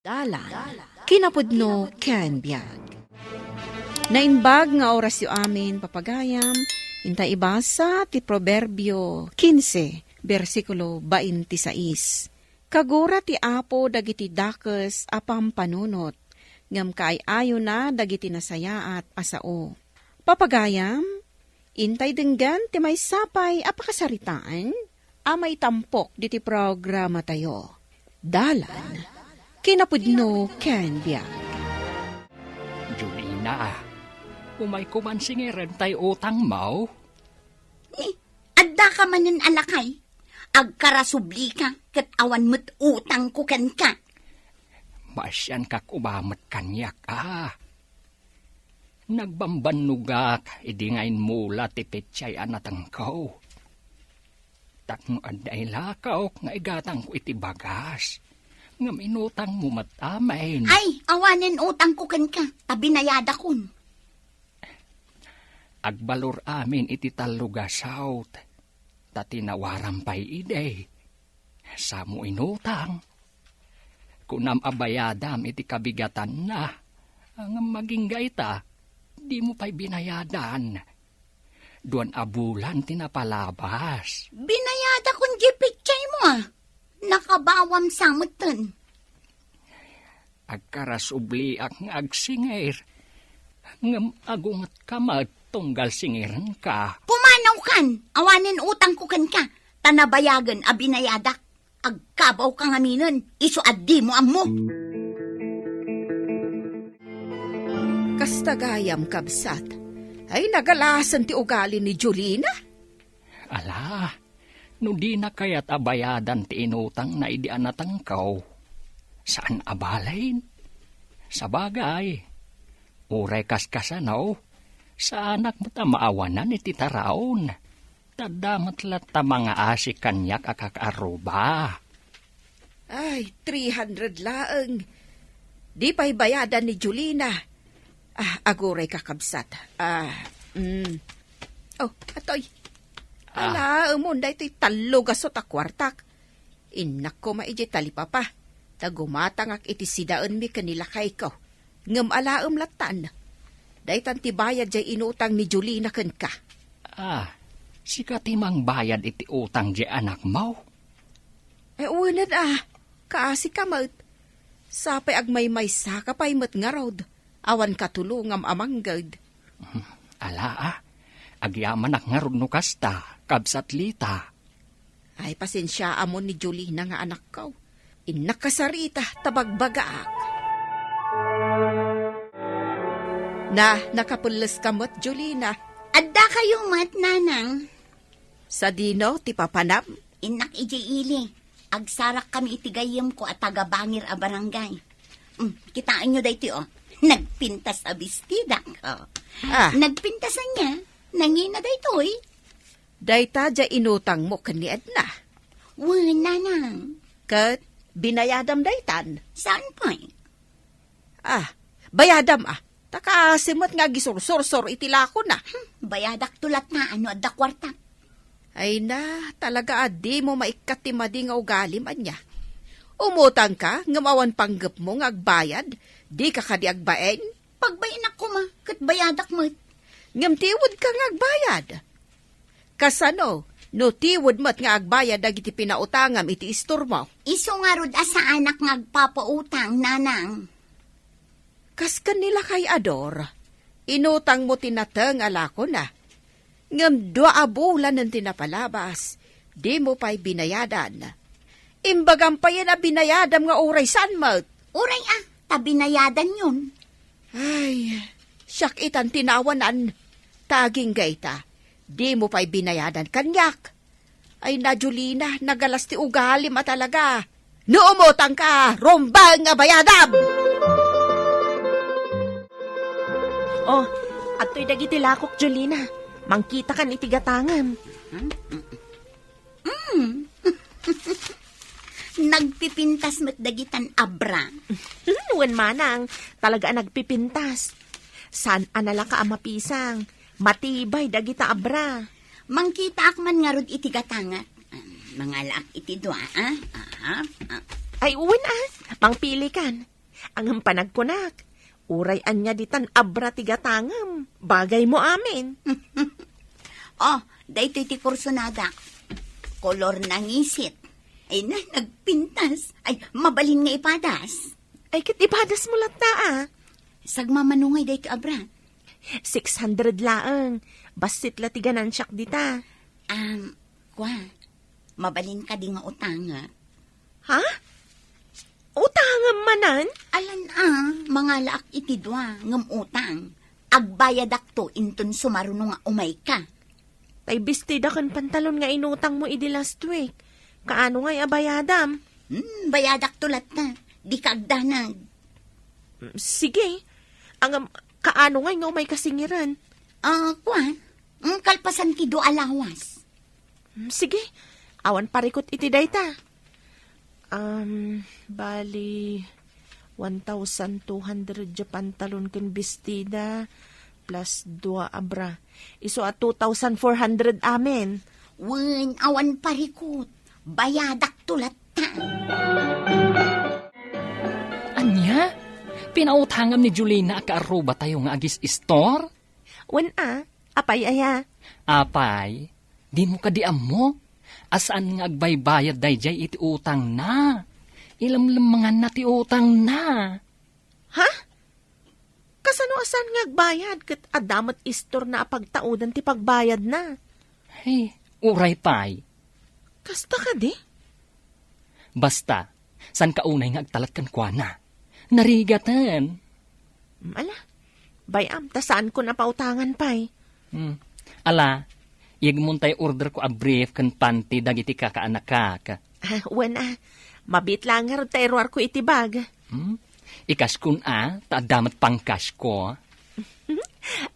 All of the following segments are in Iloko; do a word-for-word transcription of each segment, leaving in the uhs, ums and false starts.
Dalan, kinapudno ken biag. Naimbag nga orasyo amin, papagayam, inta ibasa ti Proverbio kinse, bersikulo bainti sais. Kagura ti Apo dagiti dakes a pampanunot, ngem kaay-ayona dagiti nasayaat a sao. Papagayam, intay denggen ti maysa pay a pakasaritaan a maitampok diti programatayo. Dalan, kinapudno ken biag. Julina, umayko man singirentay utangmo? Ni, addaka manen a lakay. Agkarasublika ket awan met utangko kenka. Maasianka koma met kaniak, a. Nagbambannogak idi nga immula ti petsay a natengko. Tapno adda ilakaok nga igatangko iti bagas, ngem inutangmo met amin. Ay, awanen utangko kenka, ta binayadakon. Agbalor amin iti tallo a saut, ta tinawaram pay idi. Samo inutang. Kunam a bayadam iti kabigatanna. Ngem agingga ita, dimo pay binayadan. Duan a bulan ti napalabas. Binayadakon diay petsaymo, a. Nakabawam sa metten. Agkarasubliak nga agsingir, ngem agungetka met tunggal singirenka. Pumanawkan! Awanen utangko kenka, ta nabayagen a binayadak. Agkabawka ngaminen, isu a dimo ammo. Kasta gayam, kabsat. Ay, nagalasen ti ugali ni Julina. Ala, no dina kayat a bayadan ti inutangna idi a natengko, saan a balin. Sabagay, uray kaskasano, saanak met a maawanan iti taraon. Ta adda met latta mangaasi kaniak a kakaarruba. Ay, three hundred laeng. Di pay bayadan ni Julina. Ah, aguray, kakabsat. Ah, mm. Oh, atoy. Ah. Ala, umon daytoy tallo a saut a kuartak. Innak koma idiay talipapa, ta gumatangak iti sidaenmi ken ni lakayko. Ngem alaem lattan. Daytan ti bayad diay inutang ni Julina kenka. Ah, sika ti mangbayad iti utang diay anakmo? Eh, wen a, kaasika met. Sapay agmaymaysaka pay met ngarud. Awan katulongam a mangged. Hmm, ala, a. Agyamanak ngarud no kasta, kabsat Lita. Ay, pasensiaam ni Julina nga anakko. Innak kasarita ta bagbagaak. Na, nakapelleska met, Julina. Addakayo met, Nanang. Sadino ti papanam? Innak idiay ili. Agsarakkami iti gayyemko a taga-bangir a barangay. Mm, kitaenyo daytoy, o. Nagpintas a bestidak, o. Ah. Nagpintas ania. Nangina daytoy. Dayta diay inutangmo ken ni Edna? Wen, Nanang. Ket binayadam daytan? Saan pay? Ah, bayadam, a. Ta kaasi met nga agisursursor iti lakona. Hmm, bayadakto latta no adda kuarta. Ay na, talaga a dimo maikkat ti madi nga ugalim, ania. Umutangka, ngem awan panggepmo nga agbayad, dika kadi agbain? Pagbainanak koma, ket bayadak met. Ngem tiwedka nga agbayad. Kasano, no tiwed met nga agbayad dagiti pinautangam iti istormo? Isu ngarud a saanak nga agpapautang, Nanang. Kas ken ni lakay a Dor, inutangmo ti nateng a lakona. Ngem dua a bulanen ti napalabas, dimo pay binayadan. Imbagam payen a binayadam nga uray saan met. Uray a, ta binayadanyon. Ay, siak itan ti naawanan. Ta agingga ita, dimo pay binayadan kaniak. Ay na, Julina, nagalas ti ugalim a talaga. No umutangka, rumbeng a bayadam! Oh, adtoy dagiti lakok, Julina. Mangkitakan iti gatangem. Mm. Nagpipintas met dagitan a bra. Wen manang, talaga a nagpipintas. Saan a nalaka a mapisang. Matibay dagita a bra. Mangkitaak man ngarud iti gatangak. Ah, mangalaak iti dua, a? Aha, ah. Ay, wen a. Mangpilikan. Ngem panagkunak, uray ania ditan abra ti gatangem, bagaymo amin. Oh, daytoy ti kursonadak. Kolor nangisit. Ay na, nagpintas. Ay, mabalin nga ipadas. Ay, ket ipadasmo latta, a. Sagmamano ngay daytoy abra? Six hundred laeng. Bassit la ti ganansiak dita. Um, kwa, mabalin kadi nga utangek? Ha? Utangem manen? Alan a, mangalaak iti dua ngem utang. Agbayadakto inton sumaruno nga umayka. Tay bestida ken pantalon nga inutangmo idi last week. Kaano ngay a bayadam? Hmm, bayadakto latta. Dika agdanag. Mm, sige. Ngem, kaano ngay nga umayka singiren? Ah, kuan. Mm, kalpasan ti dua a lawas. Mm, sige. Awan parikut iti dayta. Um, bali, one thousand two hundred ti pantalon ken bestida, plus dua a bra. Isu a two thousand four hundred amin. Wen, awan parikut. Bayadakto latta. Ania? Pinautangam ni Julina a kaarrubatayo nga agis-istor? Wen a, apay aya? Apay, dimo kadi ammo? A saan nga agbaybayad daydiay iti utangna. Ilemlemmenganna ti utangna. Ha? Kasano a saan nga agbayad ket adda met istorna a pagtaudan ti pagbayadna? Ay, uray pay. Kasta kadi? Basta, saanka unay nga agtalek kenkuana. Narigaten. Mm, ala, bay-am, ta saanko a pautangan pay. Hmm. Ala, iyegmon tay orderko a brief ken panty dagiti kakaanakak. Ah, wen a, mabiit laeng ngarud ta iruarko iti bag. Hmm? I-cash kon a, ta adda met pang-cash ko.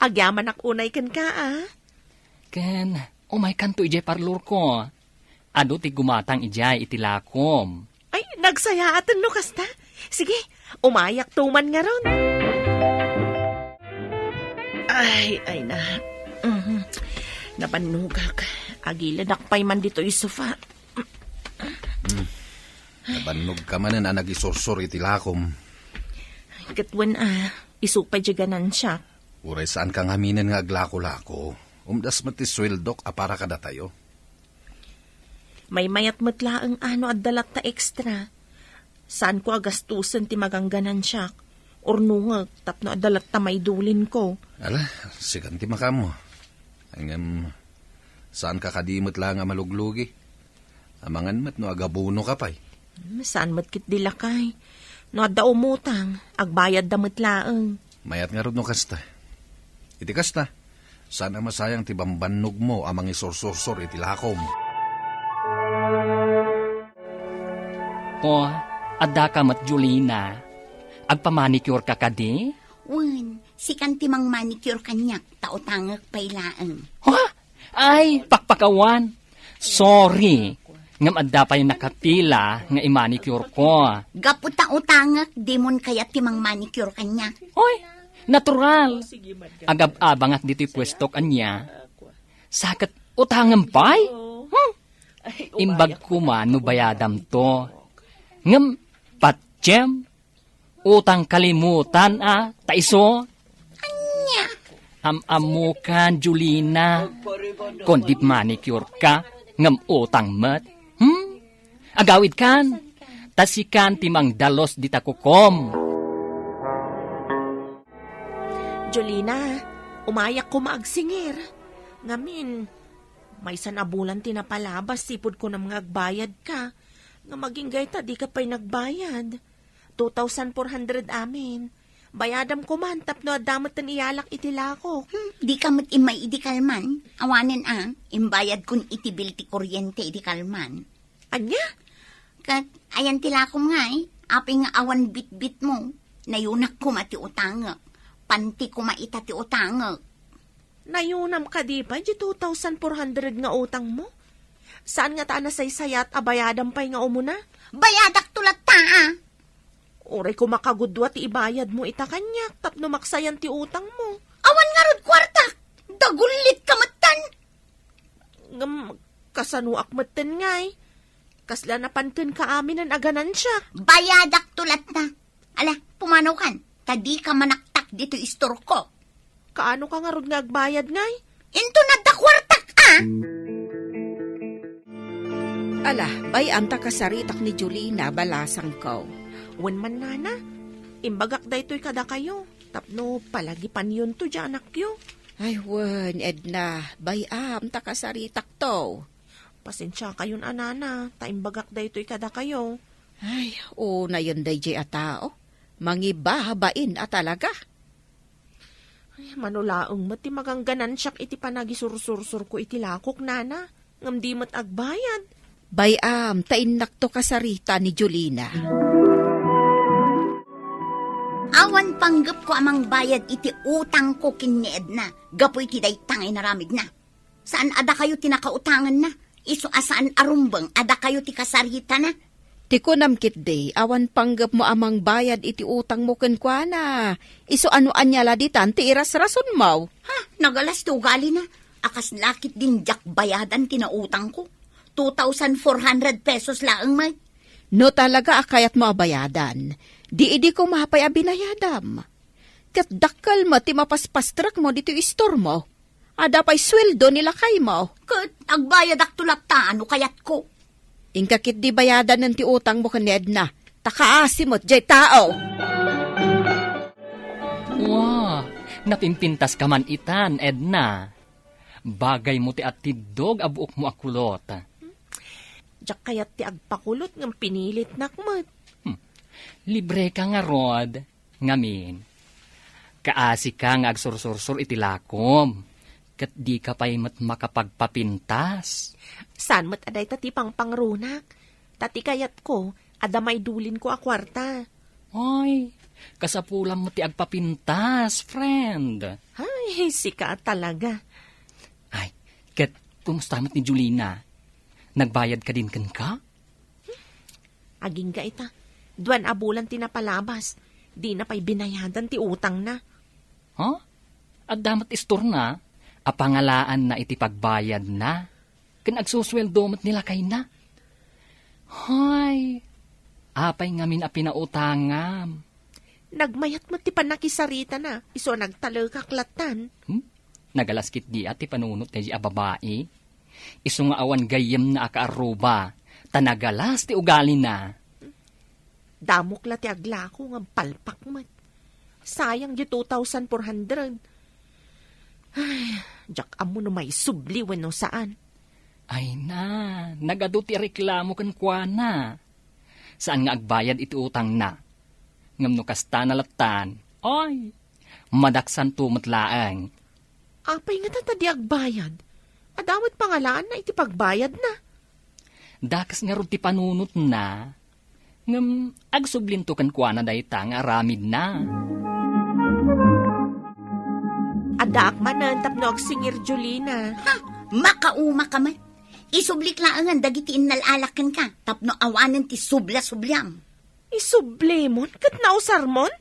Agyamanak unay kenka a. Ken, umaykanto idiay parlorko. Adu ti gumatang idiay iti lakom. Ay, nagsayaaten no kasta. Sige, umayakto man ngarud. Ay, ay na. Mhm. Nabannogak. Agilidak pay man ditoy sofa. Hmm. Nabannogka manen a nagisursor iti lakom. Ket wen a, isu pay diay ganansiak. Uray saanka ngaminen nga aglako-lako. Umdas met ti sueldok a para kadatayo. Maymayat met laeng a no adda latta extra. Saanko a gastusen ti magangganansiak. Urnongek tapno adda latta maidulinko. Ala, sikan ti makaammo. Ngem, saanka kadi met laeng a maluglugi? Amangan met no agabonoka pay. Hmm, saan met ketdi lakay. No adda umutang, agbayadda met laeng. Mayat ngarud no kasta. Iti kasta, saan a masayang ti bambannogmo a mangisursursor iti lakom. O, addaka met, Julina. Agpamanicure ka kadi? Wen, sikan ti mangmanicure kaniak, ta utangek pay laeng. Ha? Ay, pakpakawan. Sorry. Ngem adda pay nakapila nga imanicure ko. Gapu ta utangek, dimon kayat ti mangmanicure kaniak. Oy, natural. Agab-abangak ditoy puestok ania. Sa ket utangem pay? Hmm? Imbag koma no bayadamto. Ngem, patiem, utang kalimutan a, ta isu? Ania? Am-ammokan, Julina. Kundi manicure ka, ngem utang met. Hmm? Agawidkan, ta sikan ti mangdalus dita kukom. Julina, umayak koma agsingir. Ngamin, maysan a bulan ti napalabas, sipud kunam nga agbayad ka. Nga maginggay ta, di ka pay nagbayad. Two thousand four hundred amin. Bayadam koman tapno adda met ti iyalak iti lakok. Hmm, di ka met immay idi kalman. Awanen a, imbayad kon iti bil ti kuryente idi kalman. Ania? Ket, ayan ti lakom ngay, apay nga awan bitbit mo. Nayunak koma ti utangek. Panti koma ita ti utangek. Nayunam kadi pay di two thousand four hundred nga utang mo? Saan nga ta a nasaysayat a bayadam pay nga umuna? Bayadak to latta, a. Uray ko makagudua ti ibayad mo ita kaniak tapno maksayan ti utang mo. Awan ngarud kuartak! Dagullit ka metten! Ngem, kasanoak metten ngay? Kasla napan kenka aminen a ganansiak. Bayadak to latta. Ala, pumanaw kan, ta dika manaktak ditoy istorko. Kaano ka ngarud nga agbayad, ngay? Inton adda kuartak, a! Ala, bay-am ta kasaritak ni Jolina, balasangko. Wen man, nana, imbagak daytoy kadakayo, tapno palagipanyonto diay anakyo. Ay, wen, Edna, bay-am ta kasaritakto. Pasensiakayon a, nana, ta imbagak daytoy kadakayo. Ay, unayen daydiay a tao. Mangibabain a talaga. Ay, mano laeng met ti magangganansiak iti panagisursursurko iti lakok, nana, ngem di met agbayad. Bay-am, ta innakto kasarita ni Jolina. Awan panggepko a mangbayad iti utangko ken ni Edna gapu iti dayta nga inaramidna. Saan a dakayo ti nakautanganna, isu a saan a rumbeng a dakayo ti kasaritana. Ti kunam ketdi, awan panggepmo a mangbayad iti utangmo kenkuana. Isu a no ania la ditan ti irasrasonmo. Ha, nagalas ti ugalina. A kasla ketdin diak bayadan ti nautangko. Two thousand four hundred pesos laeng met. No talaga a kayatmo a bayadan, di idi koma pay a binayadam. Ket dakkel met ti mapaspastrekmo ditoy istormo. Adda pay sueldo ni lakaymo. Ket agbayadakto latta no kayatko. Inka ketdi bayadanen ti utangmo ken ni Edna, ta kaasi met diay tao. Wa, napimpintaska man itan, Edna. Bagaymo ti atiddog a buokmo a kulot. Diak kayat ti agpakulot ngem pinilitnak met. Hmm. Libreka ngarud. Ngamin, kaasika nga agsursursor iti lakom, ket dika pay met makapagpapintas. Saan met a dayta ti pangpangrunak? Ta ti kayatko, adda maidulinko a kuarta. Ay, kasapulam met ti agpapintas, friend. Ay, sika talaga. Ay, ket kumusta met ni Jolina? Nagbayad kadin kenka? Agingga ita, duan a bulan ti napalabas, dina pay binayadan ti utangna. Ha? Adda met istorna a pangalaanna iti pagbayadna, ken agsusueldo met ni lakayna. Hay, apay ngamin a pinautangam? Nagmayat met ti pannakisaritana, isu a nagtalekak lattan. Hmm? Nagalas ketdi a ti panunot daydi a babai. Isu nga awan gayyemna a kaarruba, ta nagalas ti ugalina. Damok la ti aglako ngem palpak met. Sayang di two thousand four hundred. Ay, diak ammo no maisubli wenno saan. Ay na, nagadu ti reklamo kenkuana. Saan nga agbayad iti utangna. Ngem no kasta na lattan, ay, madaksanto met laeng. Apay ngata ta di agbayad? Adda met pangalaanna iti pagbayadna. Dakes ngarud ti panunotna. Ngem agsublinto kenkuana dayta nga aramidna. Addaak manen tapno agsingir, Jolina. Ha? Makauma ka met. Isublik laengen dagiti innal-alak kenka tapno awanen ti subla-subliam. Isublimon ket nausarmon?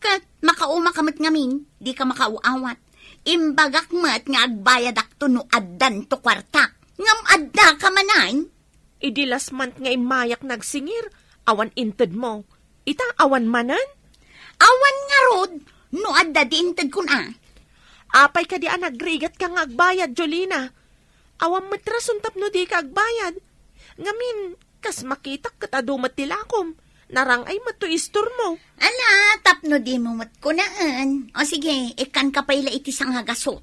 Ket makauma ka met ngamin, dika makaaw-awat. Imbagak met nga agbayadakto no addanto kuartak. Ngem adda ka manen? Idi last month nga immayak nagsingir, awan intedmo. Ita, awan manen? Awan ngarud, no adda di intedkon a. Apay kadi a nagrigat ka nga agbayad, Jolina? Awan met rason tapno di ka agbayad. Ngamin, kas makitak ket adu met ti lakom. Narang-ay met to istormo. Ala, tapno dimo met kunaen. O sige, ikkan ka pay la iti sangagasot.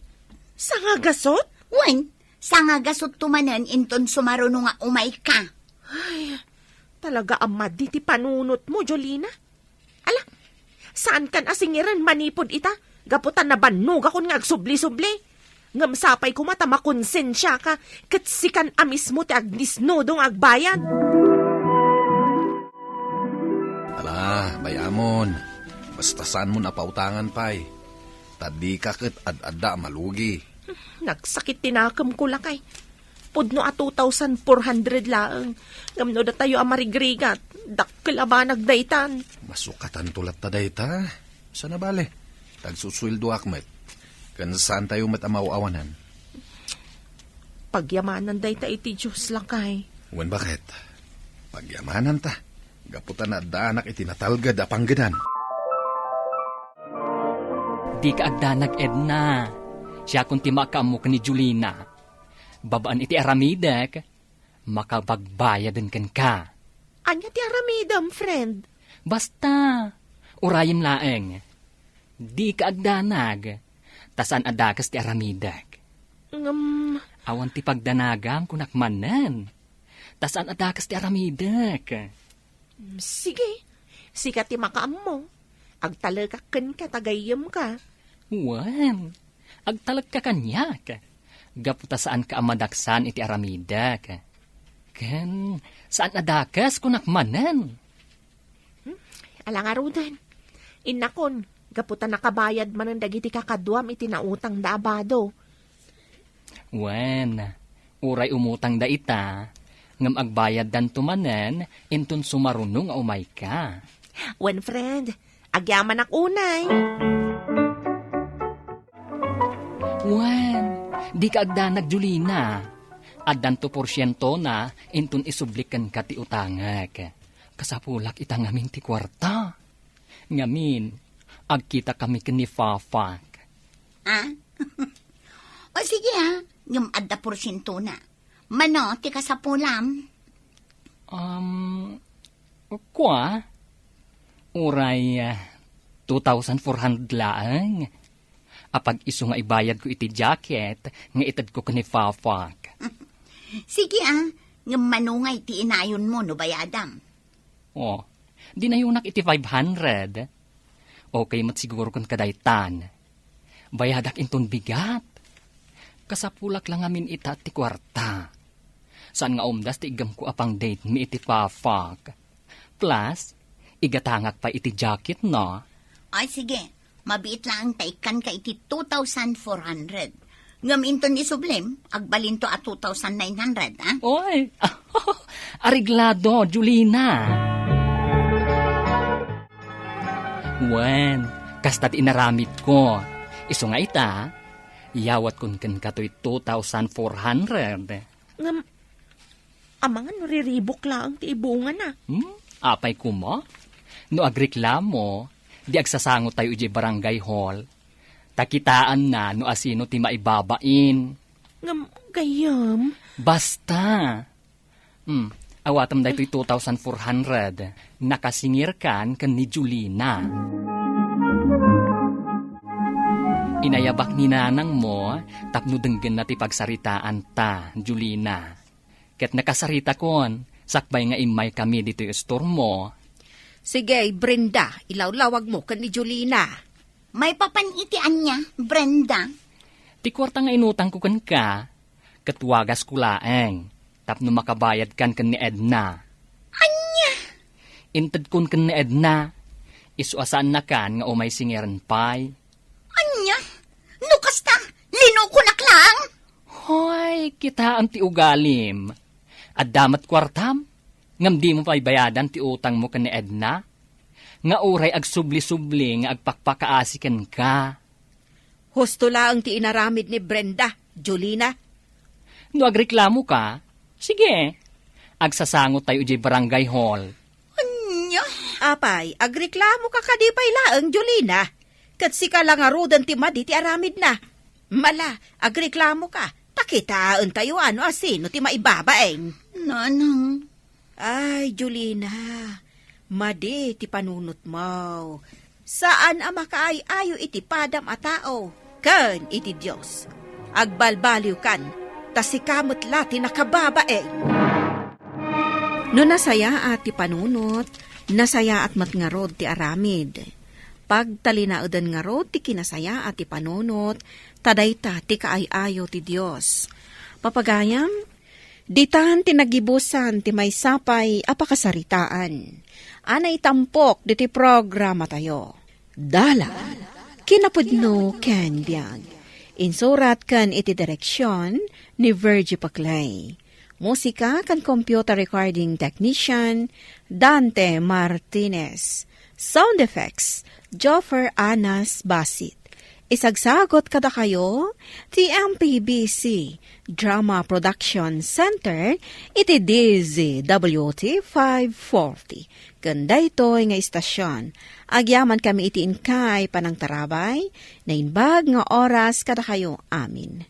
Sangagasot? Wen, sangagasot to manen inton sumaruno nga umay ka. Ay, talaga a madi ti panunotmo, Jolina. Ala, saan kan a singiren manipud ita, gapu ta nabannogakon nga agsubli-subli. Ngem sapay koma ta makonsensiaka, ket sikan a mismo ti agdisnudo nga agbayad. Ala, bay-amon, basta saanmon a pautangan pay, ta dika ket ad-adda a malugi. Nagsakit ti nakemko, lakay. Pudno a two thousand four hundred laeng. Ngem no datayo a marigrigat, dakkel a banag daytan. Masukatanto latta dayta. Saan a bale, tagsusueldoak met. Ken saantayo met a maaw-awanan. Pagyamanan dayta iti Dios, lakay. Wen, baket? Pagyamananta, gapu ta naaddaanak iti natalged a panggedan. Dika agdanag, Edna. Siakon ti makaammo ken ni Julina. Babaen iti aramidek, makapagbayaden kenka. Ania ti aramidem, friend? Basta, urayem laeng. Dika agdanag, ta saan a dakes ti aramidek. Ngem, awan ti pagdanagam, kunak manen. Ta saan a dakes ti aramidek. Mm, sige, sika ti makaammo. Agtalekak kenka ta gayyemka. Wen, agtalekka kaniak. Gapu ta saanka a madaksan iti aramidek. Ken, saan a dakes, kunak manen. Hmm? Ala ngaruden. Innakon, gapu ta nakabayad manen dagiti kakaduam iti nautangda a bado. Wen, uray umutangda ita, ngem agbayaddanto manen inton sumaruno nga umayka. Wen, friend, agyamanak unay. Wen, dika agdanag, Julina. Addanto porsientona inton isublik kenka ti utangek. Kasapulak ita ngamin ti kuarta. Ngamin, agkitakami ken ni Fafak. Ah? O sige, ah. Ngem adda porsientona. Mano ti kasapulam? Um, kua? Uray, ah, two thousand four hundred laeng. Apag isu nga ibayadko iti jacket nga itedko ken ni Fafak. Sige, ah. Ngem mano nga iti inayonmo no bayadam? Oh, dinayonak iti five hundred. Okay met siguro ken kadaytan. Bayadak inton bigat. Kasapulak la ngamin ita ti kuarta. Saan nga umdas ti iggemko a pang-date mi iti Fafak. Plus, igatangak pay iti jacket, no? Ay, sige. Mabiit laeng ta ikkanka iti two thousand four hundred. Ngem inton isublim, agbalinto a two thousand nine hundred, ah? Oy! Areglado, Julina! Wen, kasta ti inaramidko. Isu nga ita, yawatkon kenka toy two thousand four hundred. Ngem, amangan no riribuk laeng ti ibungana. Hmm? Apay koma? No agreklamo, di agsasangotayo idiay barangay hall. Ta kitaenna no asino ti maibabain. Ngem, gayyem. Basta. Hmm, awatem daytoy two thousand four hundred. Nakasingirkan ken ni Julina. Inayabak ni nanangmo tapno denggenna ti pagsaritaanta, Julina. Ket nakasaritakon, sakbay nga immaykami ditoy istormo. Sige, Brenda, ilawlawagmo ken ni Julina. Maipapan iti ania, Brenda? Ti kuarta nga inutangko kenka, ket wagasko laeng, tapno makabayadkan ken ni Edna. Ania? Intedkon ken ni Edna, isu a saannakan nga umay singeren pay. Ania? No kasta, linukonak laeng? Hoy, kitaem ti ugalim. Adda met kuartam, ngem dimo pay bayadan ti utangmo ken ni Edna? Nga uray agsubli-subli nga agpakpakaasi kenka. Husto laeng ti inaramid ni Brenda, Julina. No agreklamoka, sige. Agsasangotayo idiay barangay hall. Ania? Apay, agreklamoka kadi pay laeng, Julina? Ket sika la ngaruden ti madi ti aramidna. Mala, agreklamoka, ta kitaentayo a no asino ti maibabain. Nanang. Ay, Julina, madi ti panunotmo. Saan a makaay-ayo iti padam a tao ken iti Dios. Agbalbaliwkan, ta sika met la ti nakababain. No nasayaat ti panunot, nasayaat met ngarud ti aramid. Pagtalinaeden ngarud ti kinasayaat ti panunot, ta dayta ti kaay-ayo ti Dios. Papagayam, ditan ti nagibusan ti maysa pay a pakasaritaan a naitampok ditoy programatayo. Dalan, kinapudno ken biag. Insurat ken iti direksion ni Virgie Paclay. Musika ken computer recording technician, Dante Martinez. Sound effects, Joffer Anas Basit. Isagsagot kadakayo ti M P B C Drama Production Center iti D Z W T five forty. Ken daytoy nga istasyon, agyaman kami iti inkay panangtarabay, naimbag nga oras kadakayo amin.